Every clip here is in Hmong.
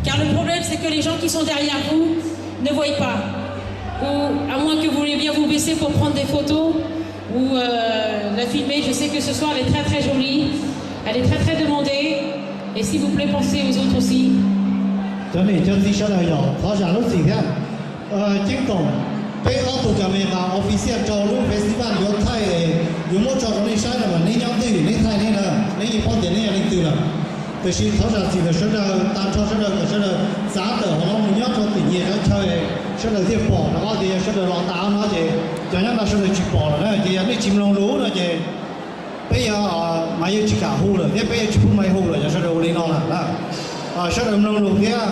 Car le problème, c'est que les gens qui sont derrière vous ne voient pas. Ou à moins que vous voulez bien vous baisser pour prendre des photos ou euh, la filmer, je sais que ce soir elle est très très jolie, elle est très très demandée. Et s'il vous plaît, pensez aux autres aussi. Cov niam cov txiv sawv daws yog thov zam lub txim thiab. Ceeb Toom, peb ob tug camera oficial rau lub festival yuav thaij, yuav muab tso rau nej saib no mas neb nyob twg neb thaij neb na, neb yeej paub tias neb yog leej twg lawm. Tiam sis thov zam txim ntawm sawv daws tag nrho sawv daws kom sawv daws txav tawm hauv no mus nyob rau tim nyias qhov chaw, sawv daws thiaj pom rov qab tias yog sawv daws los tas no ces cov nyob no sawv daws tsis pom lawm na. Ces yog nej tsis mloog lus no ces peb yuav, mas yeej tsis kam hu lawm thiab peb yuav tsis pub mas hu lawm yog sawv daws ua li no lawm na. Sawv daws mloog lus thiab,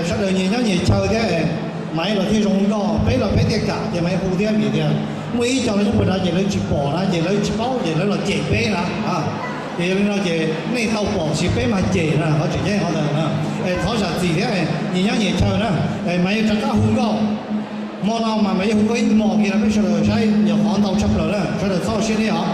sawv daws nyias nyob nyias chaw thiab, mas los thiaj zoo nkauj, peb los peb thiaj kam ces mas hu thiab vim tias muaj ib co lawv nyob puag nrad ces lawv tsis pom na ces lawv tsis paub ces lawv los cem peb na. Ces yog li no ces nej tau pom sis peb mas cem na, qhov tseem ceeb qhov ntawd na. Thov zam txim thiab, nyias nyob nyias chaw na, mas yuav rov qab hu nkauj. Hmo no mas mas yuav hu nkauj ib hmos kiag rau peb sawv daws saib yog qhov ntau tshaj plaws na, sawv daws txhob ua siab deb os.